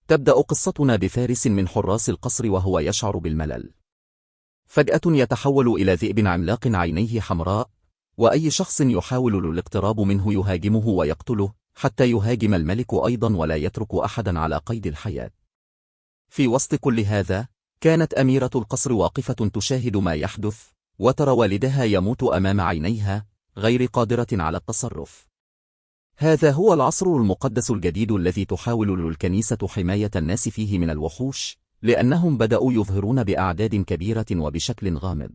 تبدأ قصتنا بفارس من حراس القصر وهو يشعر بالملل. فجأة يتحول إلى ذئب عملاق عينيه حمراء، وأي شخص يحاول الاقتراب منه يهاجمه ويقتله، حتى يهاجم الملك أيضا ولا يترك أحدا على قيد الحياة. في وسط كل هذا، كانت أميرة القصر واقفة تشاهد ما يحدث، وترى والدها يموت أمام عينيها، غير قادرة على التصرف. هذا هو العصر المقدس الجديد الذي تحاول الكنيسة حماية الناس فيه من الوحوش، لأنهم بدأوا يظهرون بأعداد كبيرة وبشكل غامض.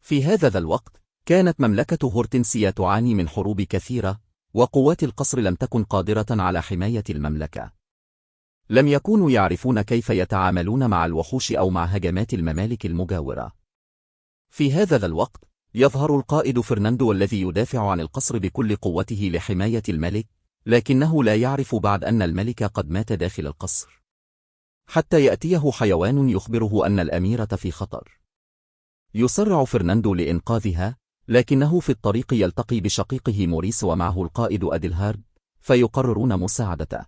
في هذا الوقت، كانت مملكة هورتنسيا تعاني من حروب كثيرة، وقوات القصر لم تكن قادرة على حماية المملكة. لم يكونوا يعرفون كيف يتعاملون مع الوحوش أو مع هجمات الممالك المجاورة. في هذا الوقت، يظهر القائد فرناندو الذي يدافع عن القصر بكل قوته لحماية الملك، لكنه لا يعرف بعد أن الملك قد مات داخل القصر، حتى يأتيه حيوان يخبره أن الأميرة في خطر. يسرع فرناندو لإنقاذها، لكنه في الطريق يلتقي بشقيقه موريس ومعه القائد أديلهارد، فيقررون مساعدته.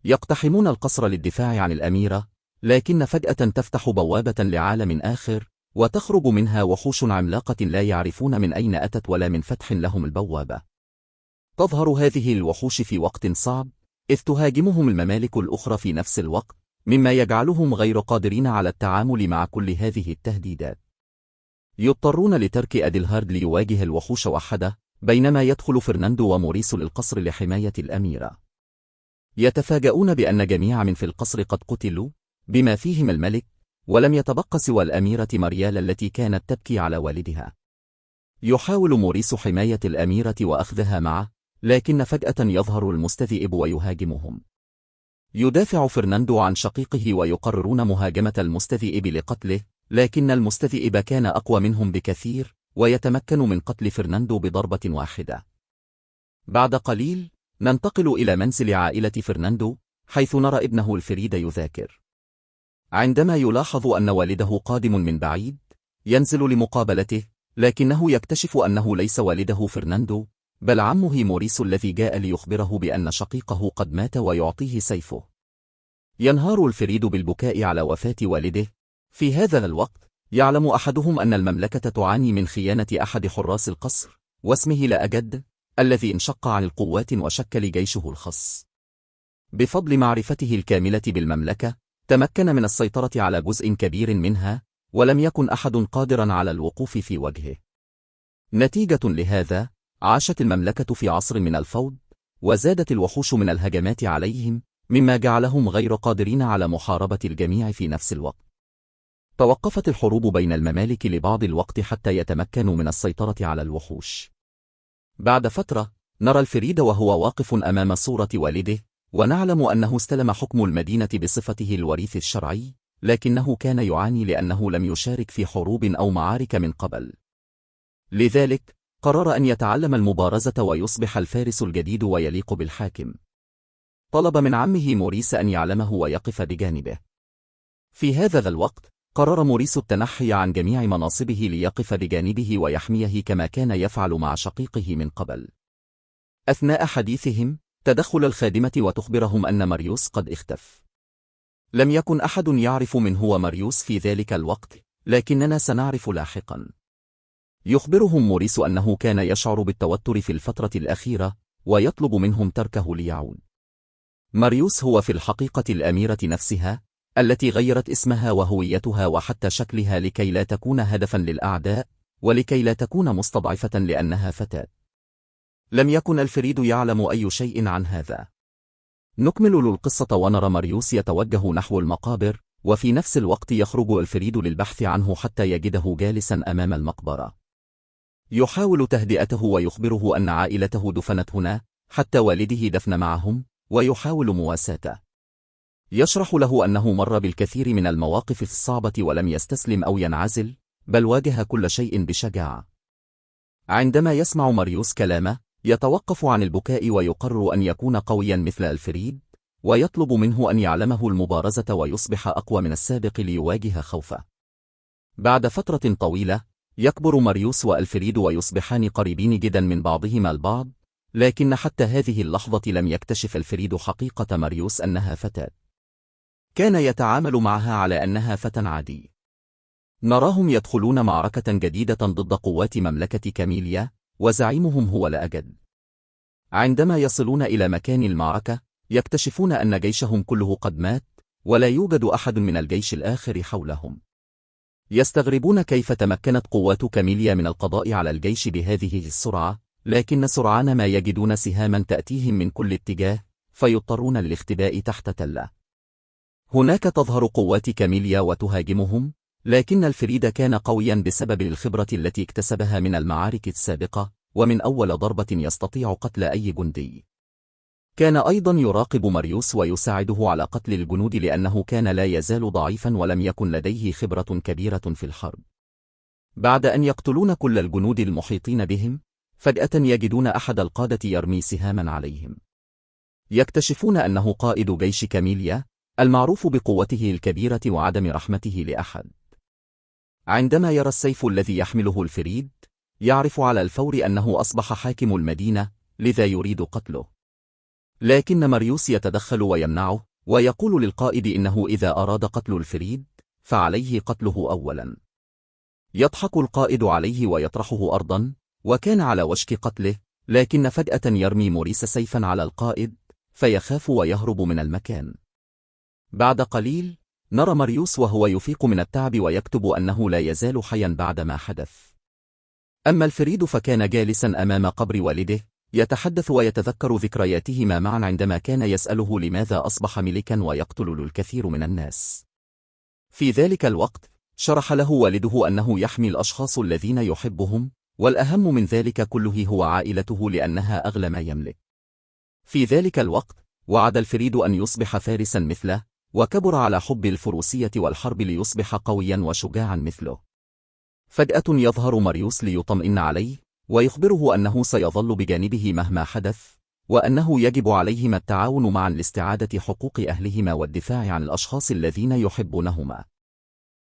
يقتحمون القصر للدفاع عن الأميرة، لكن فجأة تفتح بوابة لعالم آخر، وتخرج منها وحوش عملاقة لا يعرفون من أين أتت ولا من فتح لهم البوابة. تظهر هذه الوحوش في وقت صعب، إذ تهاجمهم الممالك الأخرى في نفس الوقت، مما يجعلهم غير قادرين على التعامل مع كل هذه التهديدات. يضطرون لترك أديلهارد ليواجه الوحوش وحده، بينما يدخل فرناندو وموريس للقصر لحماية الأميرة. يتفاجؤون بأن جميع من في القصر قد قتلوا، بما فيهم الملك، ولم يتبق سوى الأميرة ماريالا التي كانت تبكي على والدها. يحاول موريس حماية الأميرة وأخذها معه، لكن فجأة يظهر المستذئب ويهاجمهم. يدافع فرناندو عن شقيقه ويقررون مهاجمة المستذئب لقتله، لكن المستذئب كان أقوى منهم بكثير، ويتمكن من قتل فرناندو بضربة واحدة. بعد قليل، ننتقل إلى منزل عائلة فرناندو، حيث نرى ابنه الفريد يذاكر. عندما يلاحظ أن والده قادم من بعيد، ينزل لمقابلته، لكنه يكتشف أنه ليس والده فرناندو، بل عمه موريس الذي جاء ليخبره بأن شقيقه قد مات ويعطيه سيفه. ينهار الفريد بالبكاء على وفاة والده. في هذا الوقت، يعلم أحدهم أن المملكة تعاني من خيانة أحد حراس القصر، واسمه لأجد، الذي انشق عن القوات وشكل جيشه الخاص. بفضل معرفته الكاملة بالمملكة، تمكن من السيطرة على جزء كبير منها، ولم يكن أحد قادرا على الوقوف في وجهه. نتيجة لهذا، عاشت المملكة في عصر من الفوضى، وزادت الوحوش من الهجمات عليهم، مما جعلهم غير قادرين على محاربة الجميع في نفس الوقت. توقفت الحروب بين الممالك لبعض الوقت حتى يتمكنوا من السيطرة على الوحوش. بعد فترة، نرى الفريد وهو واقف أمام صورة والده، ونعلم أنه استلم حكم المدينة بصفته الوريث الشرعي، لكنه كان يعاني لأنه لم يشارك في حروب أو معارك من قبل. لذلك، قرر أن يتعلم المبارزة ويصبح الفارس الجديد ويليق بالحاكم. طلب من عمه موريس أن يعلمه ويقف بجانبه. في هذا الوقت، قرر موريس التنحي عن جميع مناصبه ليقف بجانبه ويحميه كما كان يفعل مع شقيقه من قبل. أثناء حديثهم، تدخل الخادمة وتخبرهم أن ماريوس قد اختفى. لم يكن أحد يعرف من هو ماريوس في ذلك الوقت، لكننا سنعرف لاحقا. يخبرهم موريس أنه كان يشعر بالتوتر في الفترة الأخيرة، ويطلب منهم تركه ليعود. ماريوس هو في الحقيقة الأميرة نفسها، التي غيرت اسمها وهويتها وحتى شكلها لكي لا تكون هدفا للأعداء، ولكي لا تكون مستضعفة لأنها فتاة. لم يكن الفريد يعلم أي شيء عن هذا. نكمل القصة ونرى ماريوس يتوجه نحو المقابر، وفي نفس الوقت يخرج الفريد للبحث عنه حتى يجده جالسا أمام المقبرة. يحاول تهدئته ويخبره أن عائلته دفنت هنا، حتى والده دفن معهم، ويحاول مواساته. يشرح له أنه مر بالكثير من المواقف الصعبة ولم يستسلم أو ينعزل، بل واجه كل شيء بشجاعة. عندما يسمع ماريوس كلامه، يتوقف عن البكاء ويقرر أن يكون قويا مثل الفريد، ويطلب منه أن يعلمه المبارزة ويصبح أقوى من السابق ليواجه خوفه. بعد فترة طويلة، يكبر ماريوس والفريد ويصبحان قريبين جدا من بعضهما البعض، لكن حتى هذه اللحظة لم يكتشف الفريد حقيقة ماريوس أنها فتاة. كان يتعامل معها على أنها فتى عادي. نراهم يدخلون معركة جديدة ضد قوات مملكة كاميليا، وزعيمهم هو لأجد. عندما يصلون إلى مكان المعركة، يكتشفون أن جيشهم كله قد مات، ولا يوجد أحد من الجيش الآخر حولهم. يستغربون كيف تمكنت قوات كاميليا من القضاء على الجيش بهذه السرعة، لكن سرعان ما يجدون سهاما تأتيهم من كل اتجاه، فيضطرون للاختباء تحت تلة. هناك تظهر قوات كاميليا وتهاجمهم، لكن الفريد كان قويا بسبب الخبرة التي اكتسبها من المعارك السابقة، ومن أول ضربة يستطيع قتل أي جندي. كان أيضا يراقب ماريوس ويساعده على قتل الجنود لأنه كان لا يزال ضعيفا ولم يكن لديه خبرة كبيرة في الحرب. بعد أن يقتلون كل الجنود المحيطين بهم، فجأة يجدون أحد القادة يرمي سهاما عليهم. يكتشفون أنه قائد جيش كاميليا، المعروف بقوته الكبيرة وعدم رحمته لأحد. عندما يرى السيف الذي يحمله الفريد، يعرف على الفور أنه أصبح حاكم المدينة، لذا يريد قتله. لكن ماريوس يتدخل ويمنعه، ويقول للقائد إنه إذا أراد قتل الفريد، فعليه قتله أولا. يضحك القائد عليه ويطرحه أرضا، وكان على وشك قتله، لكن فجأة يرمي موريس سيفا على القائد، فيخاف ويهرب من المكان. بعد قليل، نرى ماريوس وهو يفيق من التعب ويكتب أنه لا يزال حيا بعد ما حدث. أما الفريد فكان جالسا أمام قبر والده، يتحدث ويتذكر ذكرياتهما معا عندما كان يسأله لماذا أصبح ملكا ويقتل الكثير من الناس. في ذلك الوقت، شرح له والده أنه يحمي الأشخاص الذين يحبهم، والأهم من ذلك كله هو عائلته لأنها أغلى ما يملك. في ذلك الوقت، وعد الفريد أن يصبح فارسا مثله، وكبر على حب الفروسية والحرب ليصبح قويا وشجاعا مثله. فجأة يظهر ماريوس ليطمئن عليه، ويخبره أنه سيظل بجانبه مهما حدث، وأنه يجب عليهما التعاون معا لاستعادة حقوق أهلهما والدفاع عن الأشخاص الذين يحبونهما.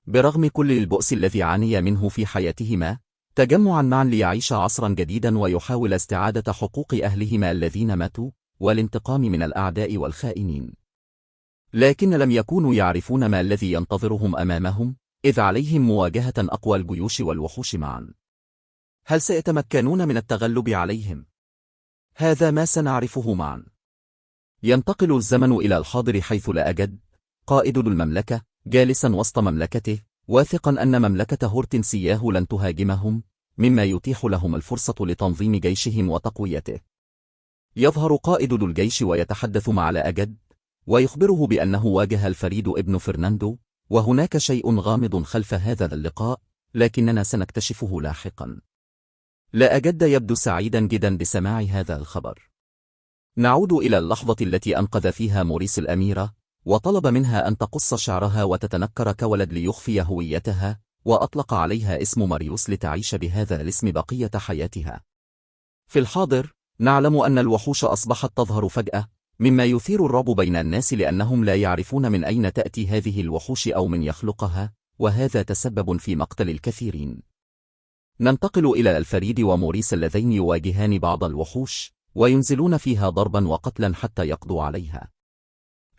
برغم كل البؤس الذي عانيا منه في حياتهما، تجمعا معا ليعيش عصرا جديدا ويحاول استعادة حقوق أهلهما الذين ماتوا، والانتقام من الأعداء والخائنين. لكن لم يكونوا يعرفون ما الذي ينتظرهم أمامهم، إذ عليهم مواجهة أقوى الجيوش والوحوش معا. هل سيتمكنون من التغلب عليهم؟ هذا ما سنعرفه معا. ينتقل الزمن إلى الحاضر حيث لأجد، قائد المملكة، جالسا وسط مملكته، واثقا أن مملكة هورتنسياه لن تهاجمهم، مما يتيح لهم الفرصة لتنظيم جيشهم وتقويته. يظهر قائد الجيش ويتحدث مع لأجد، ويخبره بأنه واجه الفريد ابن فرناندو، وهناك شيء غامض خلف هذا اللقاء، لكننا سنكتشفه لاحقا. لأجد يبدو سعيدا جدا بسماع هذا الخبر. نعود إلى اللحظة التي أنقذ فيها موريس الأميرة، وطلب منها أن تقص شعرها وتتنكر كولد ليخفي هويتها، وأطلق عليها اسم ماريوس لتعيش بهذا الاسم بقية حياتها. في الحاضر، نعلم أن الوحوش أصبحت تظهر فجأة، مما يثير الرعب بين الناس لأنهم لا يعرفون من أين تأتي هذه الوحوش أو من يخلقها، وهذا تسبب في مقتل الكثيرين. ننتقل إلى الفريد وموريس اللذين يواجهان بعض الوحوش، وينزلون فيها ضربا وقتلا حتى يقضوا عليها.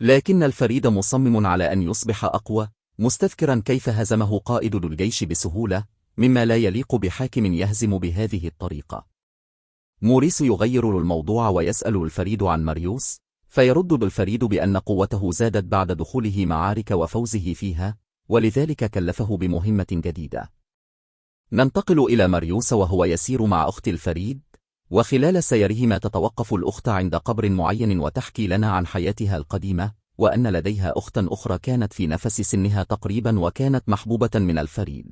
لكن الفريد مصمم على أن يصبح أقوى، مستذكرا كيف هزمه قائد الجيش بسهولة، مما لا يليق بحاكم يهزم بهذه الطريقة. موريس يغير الموضوع ويسأل الفريد عن ماريوس، فيرد الفريد بأن قوته زادت بعد دخوله معارك وفوزه فيها، ولذلك كلفه بمهمة جديدة. ننتقل إلى ماريوس وهو يسير مع أخت الفريد، وخلال سيرهما تتوقف الأخت عند قبر معين وتحكي لنا عن حياتها القديمة، وأن لديها أختا أخرى كانت في نفس سنها تقريبا وكانت محبوبة من الفريد.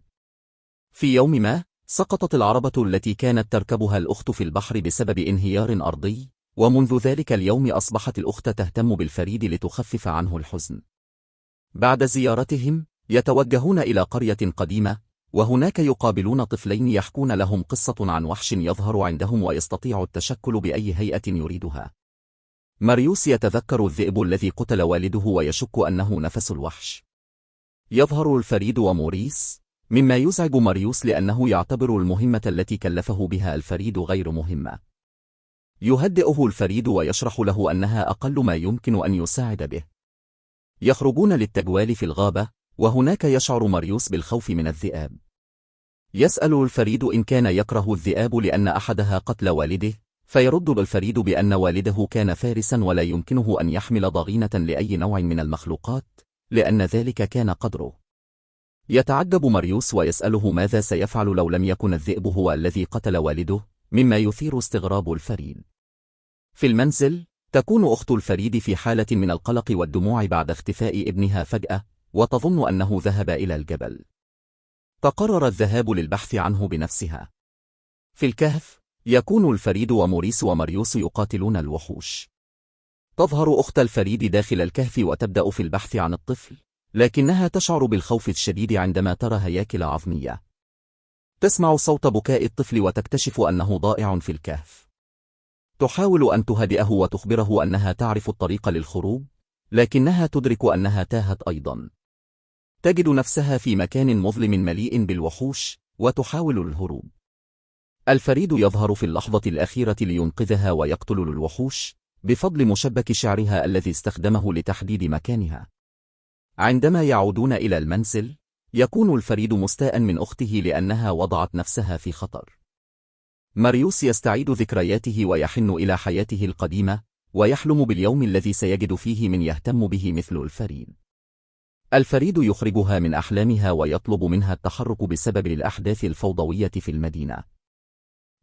في يوم ما، سقطت العربة التي كانت تركبها الأخت في البحر بسبب انهيار أرضي، ومنذ ذلك اليوم أصبحت الأخت تهتم بالفريد لتخفف عنه الحزن. بعد زيارتهم، يتوجهون إلى قرية قديمة، وهناك يقابلون طفلين يحكون لهم قصة عن وحش يظهر عندهم ويستطيع التشكل بأي هيئة يريدها. ماريوس يتذكر الذئب الذي قتل والده ويشك أنه نفس الوحش. يظهر الفريد وموريس، مما يزعج ماريوس لأنه يعتبر المهمة التي كلفه بها الفريد غير مهمة. يهدئه الفريد ويشرح له أنها أقل ما يمكن أن يساعد به. يخرجون للتجوال في الغابة، وهناك يشعر ماريوس بالخوف من الذئاب. يسأل الفريد إن كان يكره الذئاب لأن أحدها قتل والده، فيرد الفريد بأن والده كان فارسا ولا يمكنه أن يحمل ضغينة لأي نوع من المخلوقات، لأن ذلك كان قدره. يتعجب ماريوس ويسأله ماذا سيفعل لو لم يكن الذئب هو الذي قتل والده، مما يثير استغراب الفريد. في المنزل، تكون أخت الفريد في حالة من القلق والدموع بعد اختفاء ابنها فجأة، وتظن أنه ذهب إلى الجبل. تقرر الذهاب للبحث عنه بنفسها. في الكهف، يكون الفريد وموريس وماريوس يقاتلون الوحوش. تظهر أخت الفريد داخل الكهف وتبدأ في البحث عن الطفل، لكنها تشعر بالخوف الشديد عندما ترى هياكل عظمية. تسمع صوت بكاء الطفل وتكتشف أنه ضائع في الكهف. تحاول أن تهدئه وتخبره أنها تعرف الطريق للخروج، لكنها تدرك أنها تاهت أيضا. تجد نفسها في مكان مظلم مليء بالوحوش، وتحاول الهروب. الفريد يظهر في اللحظة الأخيرة لينقذها ويقتل الوحوش، بفضل مشبك شعرها الذي استخدمه لتحديد مكانها. عندما يعودون إلى المنزل، يكون الفريد مستاء من أخته لأنها وضعت نفسها في خطر. ماريوس يستعيد ذكرياته ويحن إلى حياته القديمة، ويحلم باليوم الذي سيجد فيه من يهتم به مثل الفريد. الفريد يخرجها من أحلامها ويطلب منها التحرك بسبب الأحداث الفوضوية في المدينة.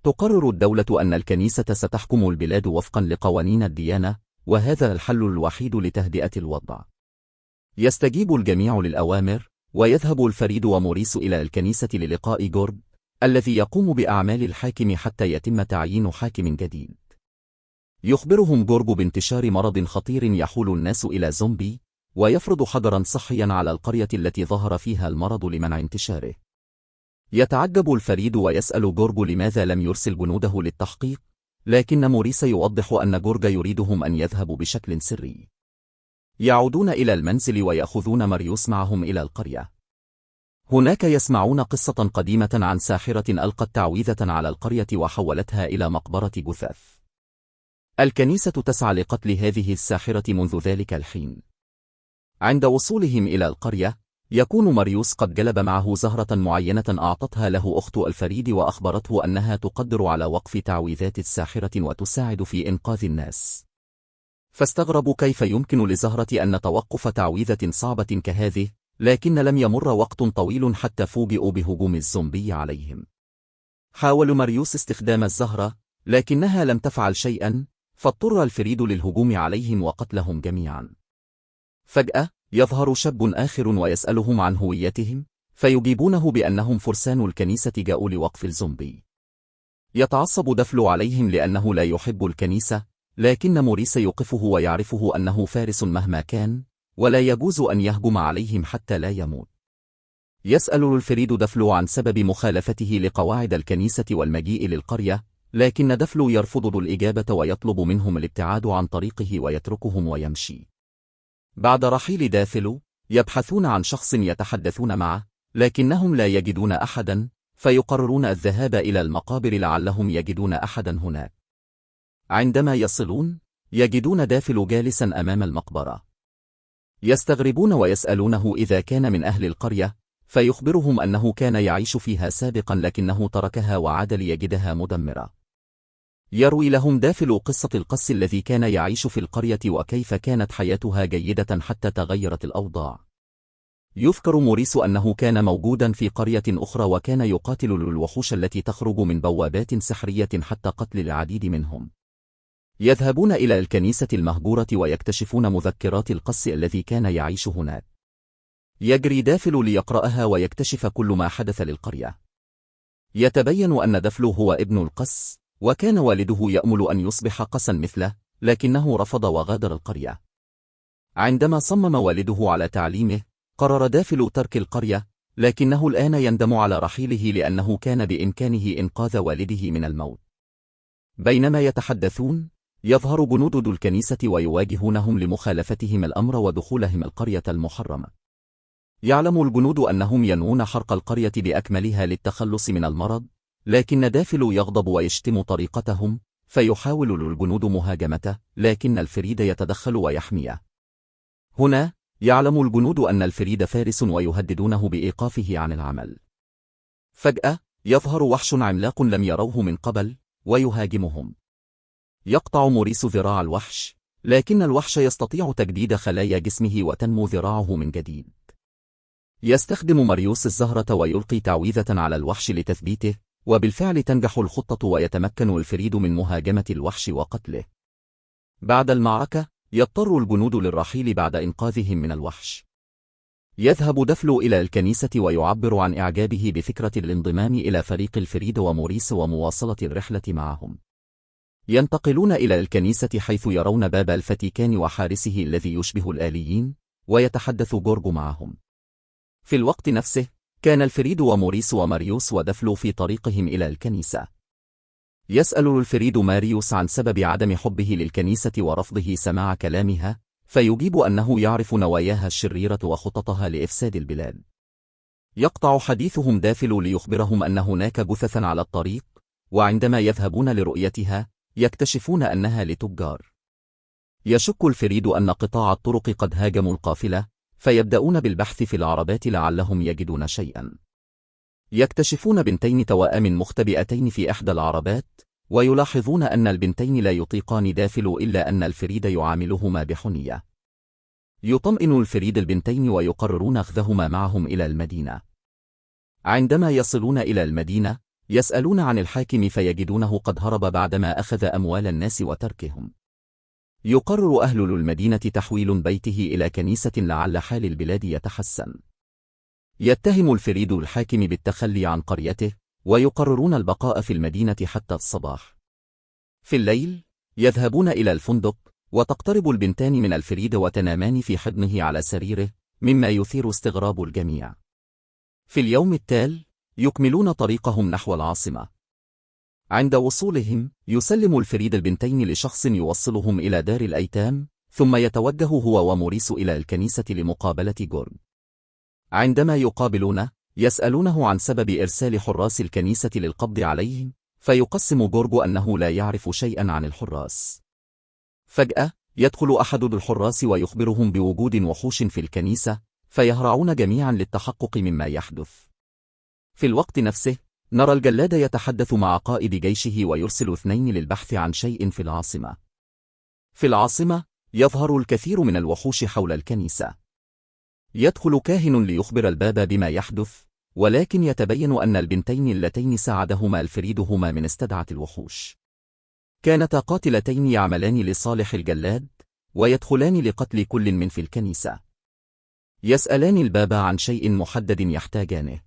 تقرر الدولة أن الكنيسة ستحكم البلاد وفقا لقوانين الديانة، وهذا الحل الوحيد لتهدئة الوضع. يستجيب الجميع للأوامر، ويذهب الفريد وموريس إلى الكنيسة للقاء جورج، الذي يقوم بأعمال الحاكم حتى يتم تعيين حاكم جديد. يخبرهم جورج بانتشار مرض خطير يحول الناس إلى زومبي، ويفرض حجرا صحيا على القرية التي ظهر فيها المرض لمنع انتشاره. يتعجب الفريد ويسأل جورج لماذا لم يرسل جنوده للتحقيق، لكن موريس يوضح أن جورج يريدهم أن يذهبوا بشكل سري. يعودون إلى المنزل ويأخذون ماريوس معهم إلى القرية. هناك يسمعون قصة قديمة عن ساحرة ألقت تعويذة على القرية وحولتها إلى مقبرة جثث. الكنيسة تسعى لقتل هذه الساحرة منذ ذلك الحين. عند وصولهم إلى القرية، يكون ماريوس قد جلب معه زهرة معينة أعطتها له أخت الفريد وأخبرته أنها تقدر على وقف تعويذات الساحرة وتساعد في إنقاذ الناس. فاستغربوا كيف يمكن لزهرة أن توقف تعويذة صعبة كهذه، لكن لم يمر وقت طويل حتى فوجئوا بهجوم الزومبي عليهم. حاول ماريوس استخدام الزهرة، لكنها لم تفعل شيئا، فاضطر الفريد للهجوم عليهم وقتلهم جميعا. فجأة، يظهر شاب آخر ويسألهم عن هويتهم، فيجيبونه بأنهم فرسان الكنيسة جاءوا لوقف الزومبي. يتعصب دفلو عليهم لأنه لا يحب الكنيسة، لكن موريس يوقفه ويعرفه أنه فارس مهما كان، ولا يجوز أن يهجم عليهم حتى لا يموت. يسأل الفريد دفلو عن سبب مخالفته لقواعد الكنيسة والمجيء للقرية، لكن دفلو يرفض الإجابة ويطلب منهم الابتعاد عن طريقه ويتركهم ويمشي. بعد رحيل دافلو، يبحثون عن شخص يتحدثون معه، لكنهم لا يجدون أحدا، فيقررون الذهاب إلى المقابر لعلهم يجدون أحدا هناك. عندما يصلون، يجدون دافلو جالسا أمام المقبرة. يستغربون ويسألونه إذا كان من أهل القرية، فيخبرهم أنه كان يعيش فيها سابقا لكنه تركها وعاد ليجدها مدمرة. يروي لهم دافلو قصة القس الذي كان يعيش في القرية وكيف كانت حياتها جيدة حتى تغيرت الأوضاع. يذكر موريس أنه كان موجودا في قرية أخرى وكان يقاتل الوحوش التي تخرج من بوابات سحرية حتى قتل العديد منهم. يذهبون إلى الكنيسة المهجورة ويكتشفون مذكرات القس الذي كان يعيش هناك. يجري دافلو ليقرأها ويكتشف كل ما حدث للقرية. يتبين أن دافلو هو ابن القس، وكان والده يأمل أن يصبح قسا مثله، لكنه رفض وغادر القرية. عندما صمم والده على تعليمه، قرر دافلو ترك القرية، لكنه الآن يندم على رحيله لأنه كان بإمكانه إنقاذ والده من الموت. بينما يتحدثون، يظهر جنود الكنيسة ويواجهونهم لمخالفتهم الأمر ودخولهم القرية المحرمة. يعلم الجنود أنهم ينوون حرق القرية بأكملها للتخلص من المرض، لكن دافلو يغضب ويشتم طريقتهم، فيحاول الجنود مهاجمته، لكن الفريد يتدخل ويحميه. هنا يعلم الجنود أن الفريد فارس ويهددونه بإيقافه عن العمل. فجأة يظهر وحش عملاق لم يروه من قبل ويهاجمهم. يقطع موريس ذراع الوحش، لكن الوحش يستطيع تجديد خلايا جسمه وتنمو ذراعه من جديد. يستخدم ماريوس الزهرة ويلقي تعويذة على الوحش لتثبيته، وبالفعل تنجح الخطة ويتمكن الفريد من مهاجمة الوحش وقتله. بعد المعركة يضطر الجنود للرحيل بعد إنقاذهم من الوحش. يذهب دفلو إلى الكنيسة ويعبر عن إعجابه بفكرة الانضمام إلى فريق الفريد وموريس ومواصلة الرحلة معهم. ينتقلون إلى الكنيسة حيث يرون باب الفاتيكان وحارسه الذي يشبه الآليين، ويتحدث جورجو معهم. في الوقت نفسه كان الفريد وموريس وماريوس ودفلو في طريقهم إلى الكنيسة. يسأل الفريد ماريوس عن سبب عدم حبه للكنيسة ورفضه سماع كلامها، فيجيب أنه يعرف نواياها الشريرة وخططها لإفساد البلاد. يقطع حديثهم دافلو ليخبرهم أن هناك جثثا على الطريق، وعندما يذهبون لرؤيتها يكتشفون أنها لتجار. يشك الفريد أن قطاع الطرق قد هاجموا القافلة، فيبدأون بالبحث في العربات لعلهم يجدون شيئا. يكتشفون بنتين توائم مختبئتين في إحدى العربات، ويلاحظون أن البنتين لا يطيقان دافلو إلا أن الفريد يعاملهما بحنية. يطمئن الفريد البنتين ويقررون أخذهما معهم إلى المدينة. عندما يصلون إلى المدينة يسألون عن الحاكم فيجدونه قد هرب بعدما أخذ أموال الناس وتركهم. يقرر أهل المدينة تحويل بيته إلى كنيسة لعل حال البلاد يتحسن. يتهم الفريد الحاكم بالتخلي عن قريته، ويقررون البقاء في المدينة حتى الصباح. في الليل يذهبون إلى الفندق، وتقترب البنتان من الفريد وتنامان في حضنه على سريره، مما يثير استغراب الجميع. في اليوم التالي يكملون طريقهم نحو العاصمة. عند وصولهم يسلم الفريد البنتين لشخص يوصلهم إلى دار الأيتام، ثم يتوجه هو وموريس إلى الكنيسة لمقابلة جورج. عندما يقابلونه يسألونه عن سبب إرسال حراس الكنيسة للقبض عليهم، فيقسم جورج أنه لا يعرف شيئا عن الحراس. فجأة يدخل أحد الحراس ويخبرهم بوجود وحوش في الكنيسة، فيهرعون جميعا للتحقق مما يحدث. في الوقت نفسه نرى الجلاد يتحدث مع قائد جيشه ويرسل 2 للبحث عن شيء في العاصمة. في العاصمة يظهر الكثير من الوحوش حول الكنيسة. يدخل كاهن ليخبر الباب بما يحدث، ولكن يتبين أن البنتين اللتين ساعدهما الفريد هما من استدعاء الوحوش. كانتا قاتلتين يعملان لصالح الجلاد، ويدخلان لقتل كل من في الكنيسة. يسألان الباب عن شيء محدد يحتاجانه.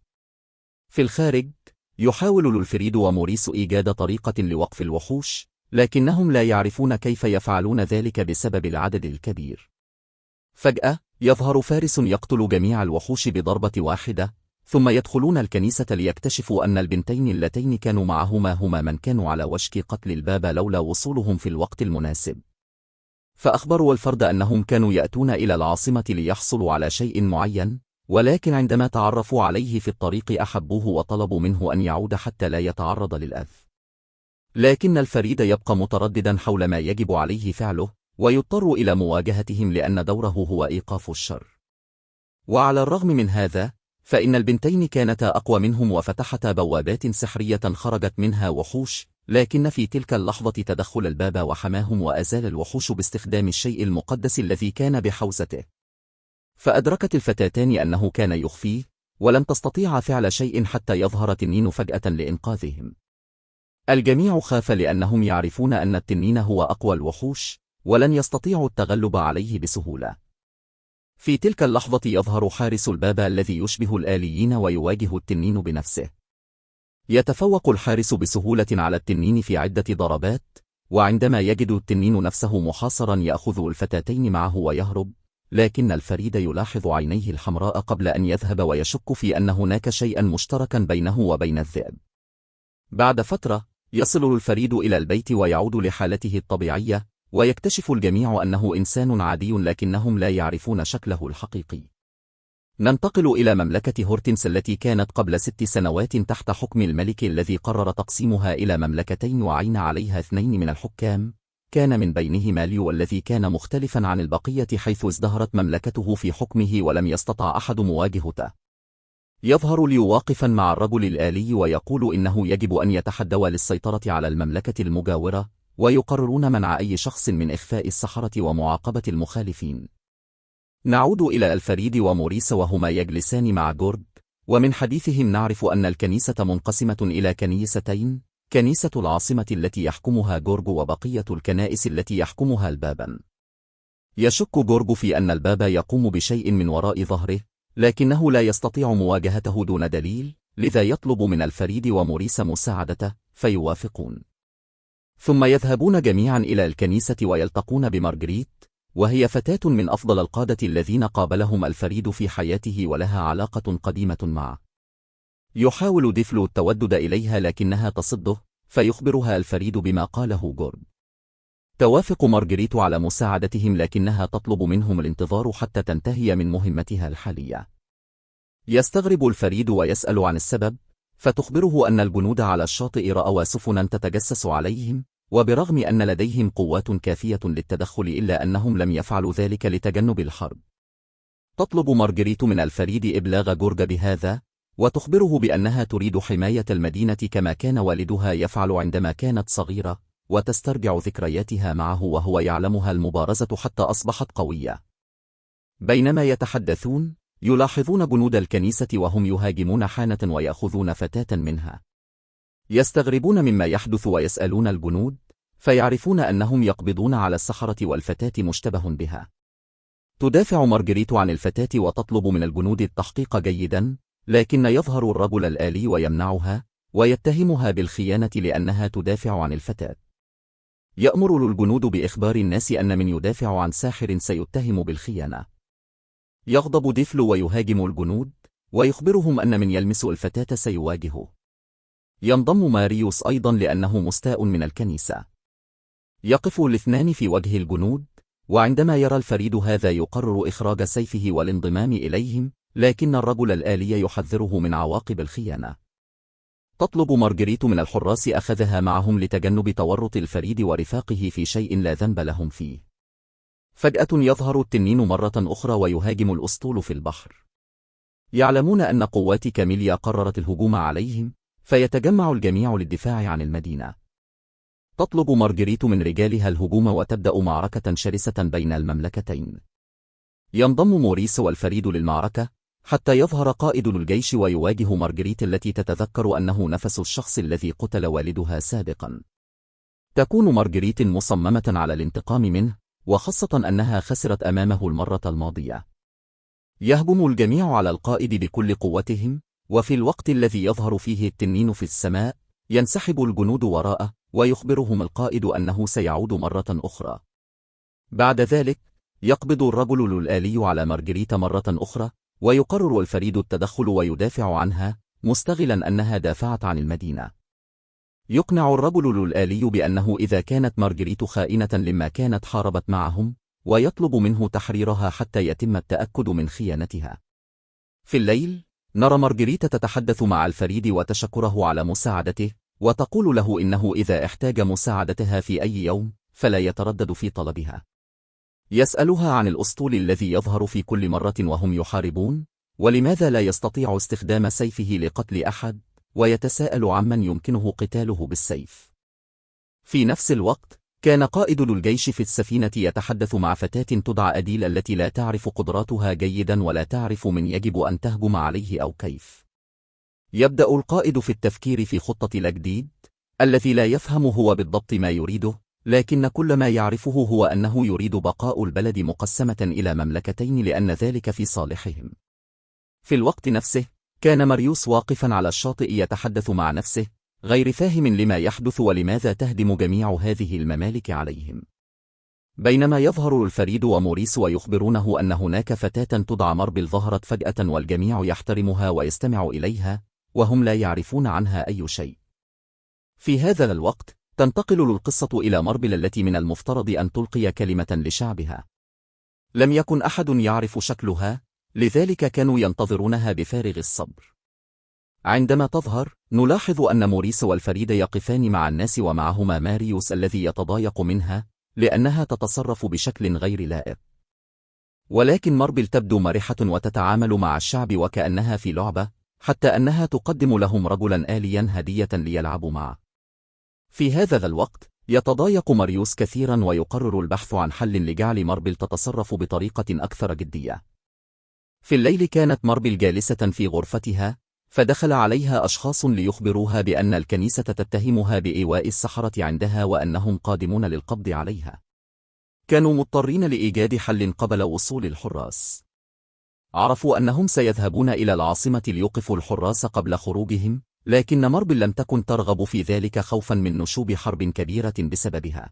في الخارج يحاول الفريد وموريس إيجاد طريقة لوقف الوحوش، لكنهم لا يعرفون كيف يفعلون ذلك بسبب العدد الكبير. فجأة يظهر فارس يقتل جميع الوحوش بضربة واحدة، ثم يدخلون الكنيسة ليكتشفوا أن البنتين اللتين كانوا معهما هما من كانوا على وشك قتل الباب لولا وصولهم في الوقت المناسب. فأخبروا الفرد أنهم كانوا يأتون إلى العاصمة ليحصلوا على شيء معين، ولكن عندما تعرفوا عليه في الطريق أحبوه وطلبوا منه أن يعود حتى لا يتعرض للأذى. لكن الفريد يبقى مترددا حول ما يجب عليه فعله، ويضطر إلى مواجهتهم لأن دوره هو إيقاف الشر. وعلى الرغم من هذا فإن البنتين كانتا أقوى منهم وفتحتا بوابات سحرية خرجت منها وحوش، لكن في تلك اللحظة تدخل الباب وحماهم وأزال الوحوش باستخدام الشيء المقدس الذي كان بحوزته. فأدركت الفتاتان أنه كان يخفيه، ولن تستطيع فعل شيء حتى يظهر تنين فجأة لإنقاذهم. الجميع خاف لأنهم يعرفون أن التنين هو أقوى الوحوش، ولن يستطيعوا التغلب عليه بسهولة. في تلك اللحظة يظهر حارس الباب الذي يشبه الآليين ويواجه التنين بنفسه. يتفوق الحارس بسهولة على التنين في عدة ضربات، وعندما يجد التنين نفسه محاصرا يأخذ الفتاتين معه ويهرب، لكن الفريد يلاحظ عينيه الحمراء قبل أن يذهب ويشك في أن هناك شيئا مشتركا بينه وبين الذئب. بعد فترة يصل الفريد إلى البيت ويعود لحالته الطبيعية، ويكتشف الجميع أنه إنسان عادي لكنهم لا يعرفون شكله الحقيقي. ننتقل إلى مملكة هورتنس التي كانت قبل 6 سنوات تحت حكم الملك الذي قرر تقسيمها إلى مملكتين وعين عليها 2 من الحكام، كان من بينهما ليو الذي كان مختلفا عن البقية حيث ازدهرت مملكته في حكمه ولم يستطع أحد مواجهته. يظهر ليو واقفا مع الرجل الآلي ويقول إنه يجب أن يتحدوا للسيطرة على المملكة المجاورة، ويقررون منع أي شخص من إخفاء السحرة ومعاقبة المخالفين. نعود إلى الفريد وموريس وهما يجلسان مع جورج، ومن حديثهم نعرف أن الكنيسة منقسمة إلى كنيستين، كنيسة العاصمة التي يحكمها جورج وبقية الكنائس التي يحكمها البابا. يشك جورج في أن البابا يقوم بشيء من وراء ظهره، لكنه لا يستطيع مواجهته دون دليل، لذا يطلب من الفريد وموريس مساعدته، فيوافقون. ثم يذهبون جميعا إلى الكنيسة ويلتقون بمارغريت، وهي فتاة من أفضل القادة الذين قابلهم الفريد في حياته ولها علاقة قديمة معه. يحاول ديفلو التودد إليها لكنها تصده، فيخبرها الفريد بما قاله جورج. توافق مارغريت على مساعدتهم لكنها تطلب منهم الانتظار حتى تنتهي من مهمتها الحالية. يستغرب الفريد ويسأل عن السبب، فتخبره أن الجنود على الشاطئ رأوا سفنا تتجسس عليهم، وبرغم أن لديهم قوات كافية للتدخل إلا أنهم لم يفعلوا ذلك لتجنب الحرب. تطلب مارغريت من الفريد إبلاغ جورج بهذا، وتخبره بأنها تريد حماية المدينة كما كان والدها يفعل عندما كانت صغيرة، وتسترجع ذكرياتها معه وهو يعلمها المبارزة حتى أصبحت قوية. بينما يتحدثون، يلاحظون جنود الكنيسة وهم يهاجمون حانة ويأخذون فتاة منها. يستغربون مما يحدث ويسألون الجنود، فيعرفون أنهم يقبضون على السحرة والفتاة مشتبه بها. تدافع مارغريت عن الفتاة وتطلب من الجنود التحقيق جيدا، لكن يظهر الرجل الآلي ويمنعها، ويتهمها بالخيانة لأنها تدافع عن الفتاة. يأمر الجنود بإخبار الناس أن من يدافع عن ساحر سيتهم بالخيانة. يغضب ديفلو ويهاجم الجنود، ويخبرهم أن من يلمس الفتاة سيواجهه. ينضم ماريوس أيضا لأنه مستاء من الكنيسة. يقف الاثنان في وجه الجنود، وعندما يرى الفريد هذا يقرر إخراج سيفه والانضمام إليهم، لكن الرجل الآلي يحذره من عواقب الخيانة. تطلب مارغريت من الحراس أخذها معهم لتجنب تورط الفريد ورفاقه في شيء لا ذنب لهم فيه. فجأة يظهر التنين مرة أخرى ويهاجم الأسطول في البحر. يعلمون أن قوات كاميليا قررت الهجوم عليهم، فيتجمع الجميع للدفاع عن المدينة. تطلب مارغريت من رجالها الهجوم وتبدأ معركة شرسة بين المملكتين. ينضم موريس والفريد للمعركة، حتى يظهر قائد الجيش ويواجه مارغريت التي تتذكر أنه نفس الشخص الذي قتل والدها سابقا. تكون مارغريت مصممة على الانتقام منه، وخاصة أنها خسرت أمامه المرة الماضية. يهجم الجميع على القائد بكل قوتهم، وفي الوقت الذي يظهر فيه التنين في السماء، ينسحب الجنود وراءه، ويخبرهم القائد أنه سيعود مرة أخرى. بعد ذلك، يقبض الرجل الآلي على مارغريت مرة أخرى، ويقرر الفريد التدخل ويدافع عنها، مستغلا أنها دافعت عن المدينة. يقنع الرجل الآلي بأنه إذا كانت مارغريت خائنة لما كانت حاربت معهم، ويطلب منه تحريرها حتى يتم التأكد من خيانتها. في الليل، نرى مارغريت تتحدث مع الفريد وتشكره على مساعدته، وتقول له إنه إذا احتاج مساعدتها في أي يوم، فلا يتردد في طلبها. يسألها عن الأسطول الذي يظهر في كل مرة وهم يحاربون، ولماذا لا يستطيع استخدام سيفه لقتل أحد، ويتساءل عمن يمكنه قتاله بالسيف. في نفس الوقت، كان قائد الجيش في السفينة يتحدث مع فتاة تدعى أديل التي لا تعرف قدراتها جيدا ولا تعرف من يجب أن تهجم عليه أو كيف. يبدأ القائد في التفكير في خطة الجديد، الذي لا يفهم هو بالضبط ما يريده، لكن كل ما يعرفه هو أنه يريد بقاء البلد مقسمة إلى مملكتين لأن ذلك في صالحهم. في الوقت نفسه، كان ماريوس واقفا على الشاطئ يتحدث مع نفسه، غير فاهم لما يحدث ولماذا تهدم جميع هذه الممالك عليهم. بينما يظهر الفريد وموريس ويخبرونه أن هناك فتاة تدعى ماربل ظهرت فجأة والجميع يحترمها ويستمع إليها، وهم لا يعرفون عنها أي شيء. في هذا الوقت، تنتقل القصة إلى ماربل التي من المفترض أن تلقي كلمة لشعبها. لم يكن أحد يعرف شكلها، لذلك كانوا ينتظرونها بفارغ الصبر. عندما تظهر، نلاحظ أن موريس والفريد يقفان مع الناس ومعهما ماريوس الذي يتضايق منها لأنها تتصرف بشكل غير لائق. ولكن ماربل تبدو مرحة وتتعامل مع الشعب وكأنها في لعبة، حتى أنها تقدم لهم رجلا آليا هدية ليلعبوا معه. في هذا الوقت، يتضايق ماريوس كثيرا ويقرر البحث عن حل لجعل ماربل تتصرف بطريقة أكثر جدية. في الليل كانت ماربل جالسة في غرفتها، فدخل عليها أشخاص ليخبروها بأن الكنيسة تتهمها بإيواء السحرة عندها وأنهم قادمون للقبض عليها. كانوا مضطرين لإيجاد حل قبل وصول الحراس. عرفوا أنهم سيذهبون إلى العاصمة ليوقفوا الحراس قبل خروجهم، لكن ماربل لم تكن ترغب في ذلك خوفا من نشوب حرب كبيرة بسببها.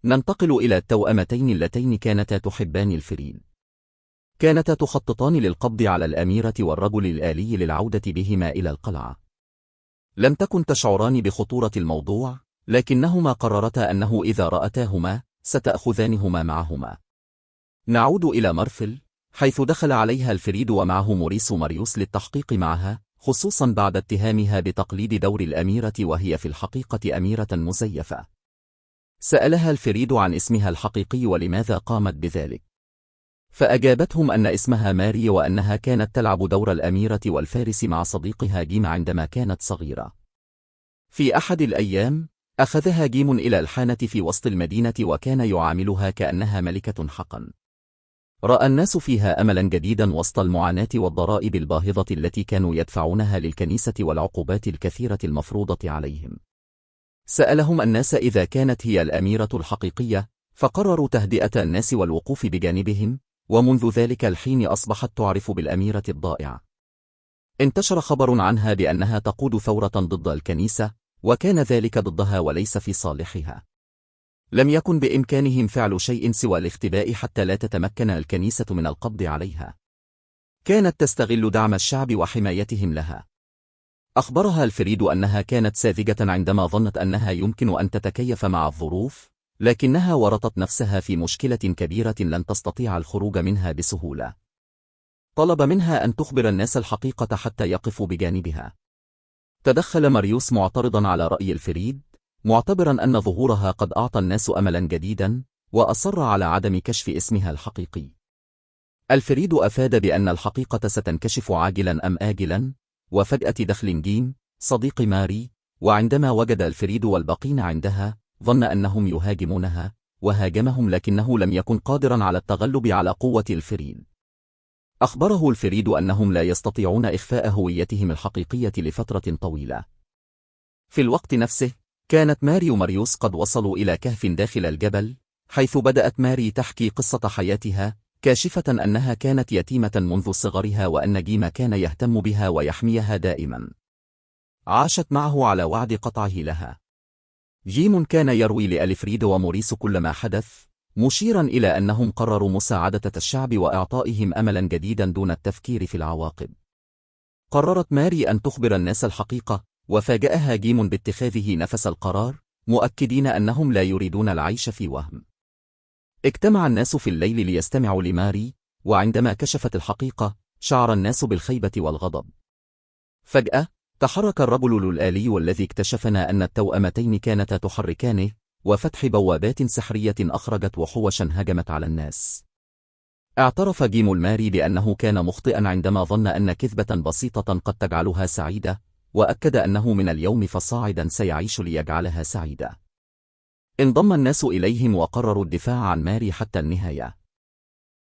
ننتقل إلى التوأمتين اللتين كانتا تحبان الفريد. كانتا تخططان للقبض على الأميرة والرجل الآلي للعودة بهما إلى القلعة. لم تكن تشعران بخطورة الموضوع، لكنهما قررتا أنه إذا رأتاهما ستأخذانهما معهما. نعود إلى مارفل، حيث دخل عليها الفريد ومعه موريس وماريوس للتحقيق معها، خصوصا بعد اتهامها بتقليد دور الأميرة وهي في الحقيقة أميرة مزيفة. سألها الفريد عن اسمها الحقيقي ولماذا قامت بذلك، فأجابتهم أن اسمها ماري وأنها كانت تلعب دور الأميرة والفارس مع صديقها جيم عندما كانت صغيرة. في أحد الأيام، أخذها جيم إلى الحانة في وسط المدينة وكان يعاملها كأنها ملكة حقا. رأى الناس فيها أملا جديدا وسط المعاناة والضرائب الباهظة التي كانوا يدفعونها للكنيسة والعقوبات الكثيرة المفروضة عليهم. سألهم الناس إذا كانت هي الأميرة الحقيقية، فقرروا تهدئة الناس والوقوف بجانبهم، ومنذ ذلك الحين أصبحت تعرف بالأميرة الضائعة. انتشر خبر عنها بأنها تقود ثورة ضد الكنيسة، وكان ذلك ضدها وليس في صالحها. لم يكن بإمكانهم فعل شيء سوى الاختباء حتى لا تتمكن الكنيسة من القبض عليها. كانت تستغل دعم الشعب وحمايتهم لها. أخبرها الفريد أنها كانت ساذجة عندما ظنت أنها يمكن أن تتكيف مع الظروف، لكنها ورطت نفسها في مشكلة كبيرة لن تستطيع الخروج منها بسهولة. طلب منها أن تخبر الناس الحقيقة حتى يقفوا بجانبها. تدخل ماريوس معترضا على رأي الفريد، معتبرا أن ظهورها قد أعطى الناس أملا جديدا، وأصر على عدم كشف اسمها الحقيقي. الفريد أفاد بأن الحقيقة ستنكشف عاجلا أم آجلا، وفجأة دخل جيم صديق ماري، وعندما وجد الفريد والباقين عندها ظن أنهم يهاجمونها، وهاجمهم لكنه لم يكن قادرا على التغلب على قوة الفريد. أخبره الفريد أنهم لا يستطيعون إخفاء هويتهم الحقيقية لفترة طويلة. في الوقت نفسه، كانت ماري وماريوس قد وصلوا إلى كهف داخل الجبل، حيث بدأت ماري تحكي قصة حياتها، كاشفة أنها كانت يتيمة منذ صغرها وأن جيم كان يهتم بها ويحميها دائما. عاشت معه على وعد قطعه لها. جيم كان يروي لألفريد وموريس كل ما حدث، مشيرا إلى أنهم قرروا مساعدة الشعب وإعطائهم أملا جديدا دون التفكير في العواقب. قررت ماري أن تخبر الناس الحقيقة، وفاجأها جيم باتخاذه نفس القرار، مؤكدين أنهم لا يريدون العيش في وهم. اجتمع الناس في الليل ليستمعوا لماري، وعندما كشفت الحقيقة شعر الناس بالخيبة والغضب. فجأة تحرك الرجل الآلي والذي اكتشفنا أن التوأمتين كانتا تحركانه، وفتح بوابات سحرية أخرجت وحوشا هجمت على الناس. اعترف جيم الماري بأنه كان مخطئا عندما ظن أن كذبة بسيطة قد تجعلها سعيدة، وأكد أنه من اليوم فصاعدا سيعيش ليجعلها سعيدة. انضم الناس إليهم وقرروا الدفاع عن ماري حتى النهاية.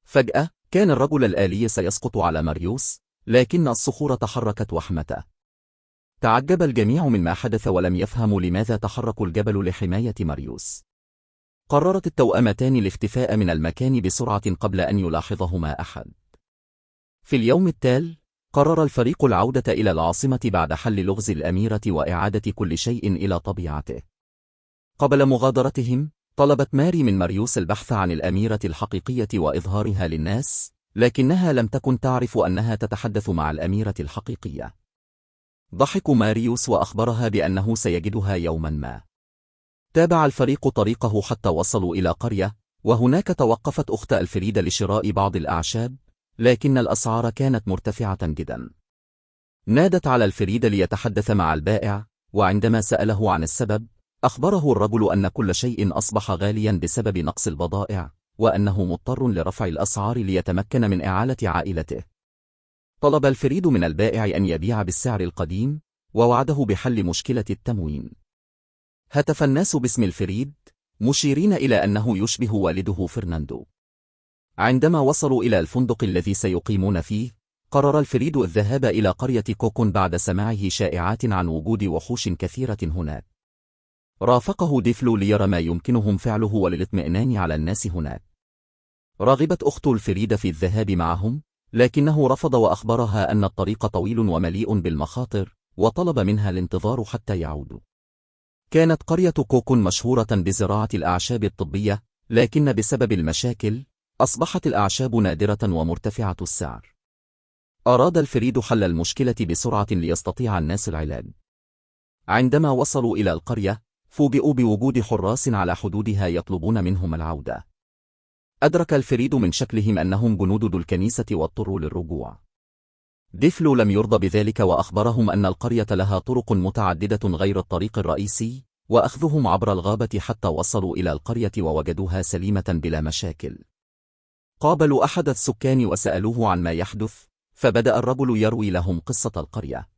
فجأة كان الرجل الآلي سيسقط على ماريوس، لكن الصخور تحركت وحمته. تعجب الجميع مما حدث ولم يفهموا لماذا تحرك الجبل لحماية ماريوس. قررت التوأمتان الاختفاء من المكان بسرعة قبل أن يلاحظهما أحد. في اليوم التالي قرر الفريق العودة إلى العاصمة بعد حل لغز الأميرة وإعادة كل شيء إلى طبيعته. قبل مغادرتهم، طلبت ماري من ماريوس البحث عن الأميرة الحقيقية وإظهارها للناس، لكنها لم تكن تعرف أنها تتحدث مع الأميرة الحقيقية. ضحك ماريوس وأخبرها بأنه سيجدها يوما ما. تابع الفريق طريقه حتى وصلوا إلى قرية، وهناك توقفت أخت الفريد لشراء بعض الأعشاب، لكن الأسعار كانت مرتفعة جدا. نادت على الفريد ليتحدث مع البائع، وعندما سأله عن السبب، أخبره الرجل أن كل شيء أصبح غاليا بسبب نقص البضائع، وأنه مضطر لرفع الأسعار ليتمكن من إعالة عائلته. طلب الفريد من البائع أن يبيع بالسعر القديم، ووعده بحل مشكلة التموين. هتف الناس باسم الفريد، مشيرين إلى أنه يشبه والده فرناندو. عندما وصلوا إلى الفندق الذي سيقيمون فيه، قرر الفريد الذهاب إلى قرية كوكون بعد سماعه شائعات عن وجود وحوش كثيرة هناك. رافقه ديفلو ليرى ما يمكنهم فعله وللاطمئنان على الناس هناك. رغبت أخت الفريد في الذهاب معهم، لكنه رفض وأخبرها أن الطريق طويل ومليء بالمخاطر، وطلب منها الانتظار حتى يعودوا. كانت قرية كوكون مشهورة بزراعة الأعشاب الطبية، لكن بسبب المشاكل أصبحت الأعشاب نادرة ومرتفعة السعر. أراد الفريد حل المشكلة بسرعة ليستطيع الناس العلاج. عندما وصلوا إلى القرية، فوجئوا بوجود حراس على حدودها يطلبون منهم العودة. أدرك الفريد من شكلهم أنهم جنود ذو الكنيسة واضطروا للرجوع. ديفلو لم يرضى بذلك وأخبرهم أن القرية لها طرق متعددة غير الطريق الرئيسي، وأخذهم عبر الغابة حتى وصلوا إلى القرية ووجدوها سليمة بلا مشاكل. قابلوا أحد السكان وسألوه عن ما يحدث، فبدأ الرجل يروي لهم قصة القرية.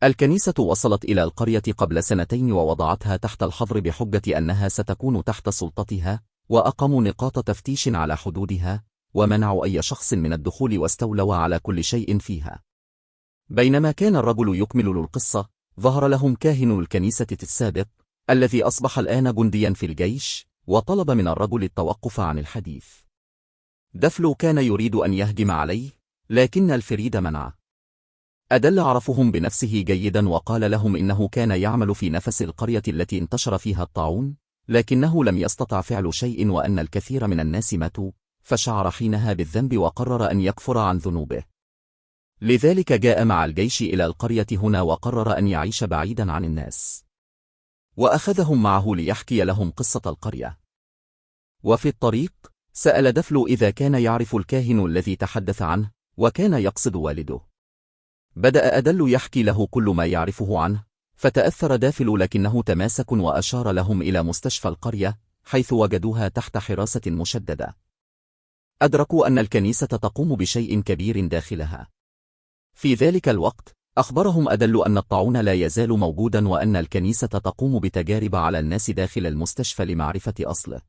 الكنيسة وصلت إلى القرية قبل 2 ووضعتها تحت الحظر بحجة أنها ستكون تحت سلطتها، وأقاموا نقاط تفتيش على حدودها، ومنعوا أي شخص من الدخول واستولوا على كل شيء فيها. بينما كان الرجل يكمل القصة، ظهر لهم كاهن الكنيسة السابق، الذي أصبح الآن جنديا في الجيش، وطلب من الرجل التوقف عن الحديث. دفلو كان يريد أن يهجم عليه، لكن الفريد منعه. أدل عرفهم بنفسه جيدا وقال لهم إنه كان يعمل في نفس القرية التي انتشر فيها الطاعون، لكنه لم يستطع فعل شيء وأن الكثير من الناس ماتوا، فشعر حينها بالذنب وقرر أن يكفر عن ذنوبه. لذلك جاء مع الجيش إلى القرية هنا وقرر أن يعيش بعيدا عن الناس، وأخذهم معه ليحكي لهم قصة القرية. وفي الطريق سأل دفلو إذا كان يعرف الكاهن الذي تحدث عنه، وكان يقصد والده. بدأ أدل يحكي له كل ما يعرفه عنه، فتأثر دافل لكنه تماسك وأشار لهم إلى مستشفى القرية، حيث وجدوها تحت حراسة مشددة. أدركوا أن الكنيسة تقوم بشيء كبير داخلها. في ذلك الوقت أخبرهم أدل أن الطاعون لا يزال موجودا وأن الكنيسة تقوم بتجارب على الناس داخل المستشفى لمعرفة أصله.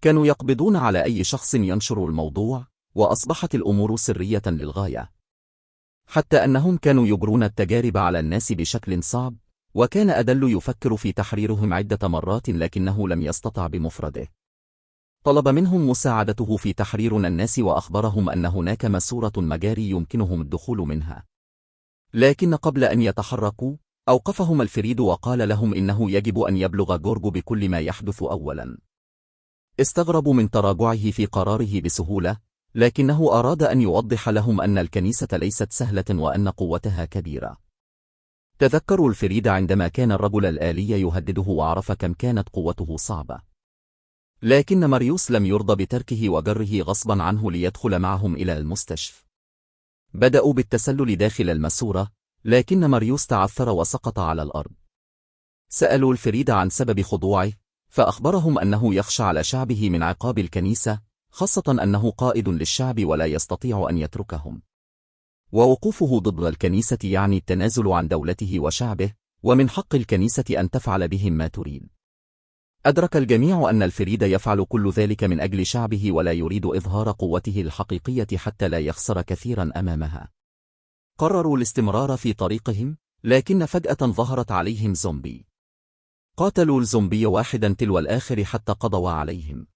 كانوا يقبضون على أي شخص ينشر الموضوع، وأصبحت الأمور سرية للغاية، حتى أنهم كانوا يجرون التجارب على الناس بشكل صعب، وكان أدل يفكر في تحريرهم عدة مرات لكنه لم يستطع بمفرده. طلب منهم مساعدته في تحرير الناس وأخبرهم أن هناك ماسورة مجاري يمكنهم الدخول منها. لكن قبل أن يتحركوا، أوقفهم الفريد وقال لهم إنه يجب أن يبلغ جورجو بكل ما يحدث أولا. استغربوا من تراجعه في قراره بسهولة، لكنه أراد أن يوضح لهم أن الكنيسة ليست سهلة وأن قوتها كبيرة. تذكروا الفريد عندما كان الرجل الآلي يهدده وعرف كم كانت قوته صعبة. لكن ماريوس لم يرضى بتركه وجره غصبا عنه ليدخل معهم إلى المستشفى. بدأوا بالتسلل داخل الماسورة، لكن ماريوس تعثر وسقط على الأرض. سألوا الفريد عن سبب خضوعه، فأخبرهم أنه يخشى على شعبه من عقاب الكنيسة، خاصة أنه قائد للشعب ولا يستطيع أن يتركهم. ووقوفه ضد الكنيسة يعني التنازل عن دولته وشعبه، ومن حق الكنيسة أن تفعل بهم ما تريد. أدرك الجميع أن الفريد يفعل كل ذلك من أجل شعبه ولا يريد إظهار قوته الحقيقية حتى لا يخسر كثيرا أمامها. قرروا الاستمرار في طريقهم، لكن فجأة ظهرت عليهم زومبي. قاتلوا الزومبي واحدا تلو الآخر حتى قضوا عليهم.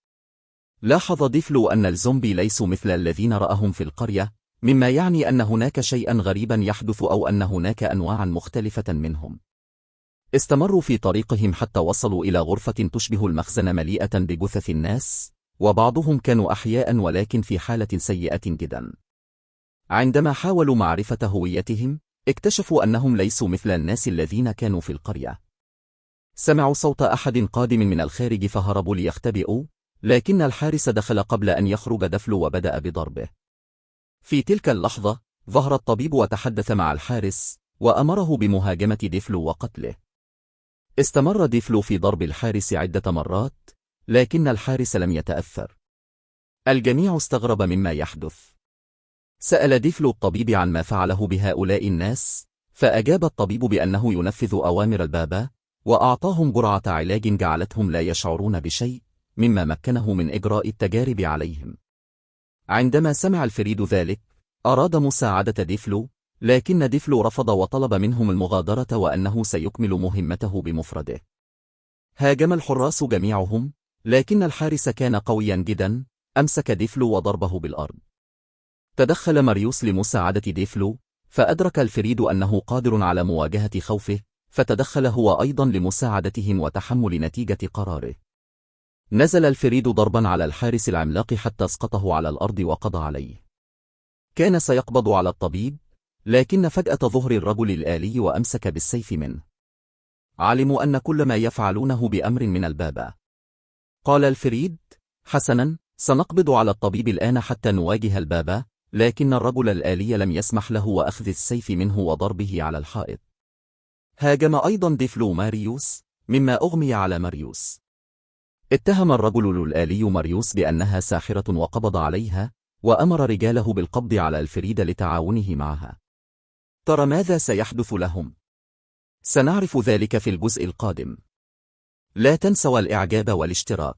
لاحظ ديفلو أن الزومبي ليسوا مثل الذين رأهم في القرية، مما يعني أن هناك شيئا غريبا يحدث أو أن هناك أنواعا مختلفة منهم. استمروا في طريقهم حتى وصلوا إلى غرفة تشبه المخزن مليئة بجثث الناس، وبعضهم كانوا أحياء ولكن في حالة سيئة جدا. عندما حاولوا معرفة هويتهم، اكتشفوا أنهم ليسوا مثل الناس الذين كانوا في القرية. سمعوا صوت أحد قادم من الخارج فهربوا ليختبئوا، لكن الحارس دخل قبل أن يخرج دفلو وبدأ بضربه. في تلك اللحظة ظهر الطبيب وتحدث مع الحارس وأمره بمهاجمة ديفلو وقتله. استمر ديفلو في ضرب الحارس عدة مرات، لكن الحارس لم يتأثر. الجميع استغرب مما يحدث. سأل ديفلو الطبيب عن ما فعله بهؤلاء الناس، فأجاب الطبيب بأنه ينفذ أوامر البابا، وأعطاهم جرعة علاج جعلتهم لا يشعرون بشيء، مما مكنه من إجراء التجارب عليهم. عندما سمع الفريد ذلك، أراد مساعدة ديفلو، لكن ديفلو رفض وطلب منهم المغادرة وأنه سيكمل مهمته بمفرده. هاجم الحراس جميعهم، لكن الحارس كان قويا جدا، أمسك ديفلو وضربه بالأرض. تدخل ماريوس لمساعدة ديفلو، فأدرك الفريد أنه قادر على مواجهة خوفه، فتدخل هو أيضا لمساعدتهم وتحمل نتيجة قراره. نزل الفريد ضربا على الحارس العملاق حتى اسقطه على الأرض وقضى عليه. كان سيقبض على الطبيب، لكن فجأة ظهر الرجل الآلي وأمسك بالسيف منه. علموا أن كل ما يفعلونه بأمر من البابا. قال الفريد: حسنا، سنقبض على الطبيب الآن حتى نواجه البابا، لكن الرجل الآلي لم يسمح له وأخذ السيف منه وضربه على الحائط. هاجم أيضا ديفلو ماريوس، مما أغمي على ماريوس. اتهم الرجل الآلي ماريوس بأنها ساحرة وقبض عليها، وأمر رجاله بالقبض على الفريد لتعاونه معها. ترى ماذا سيحدث لهم؟ سنعرف ذلك في الجزء القادم. لا تنسوا الإعجاب والاشتراك.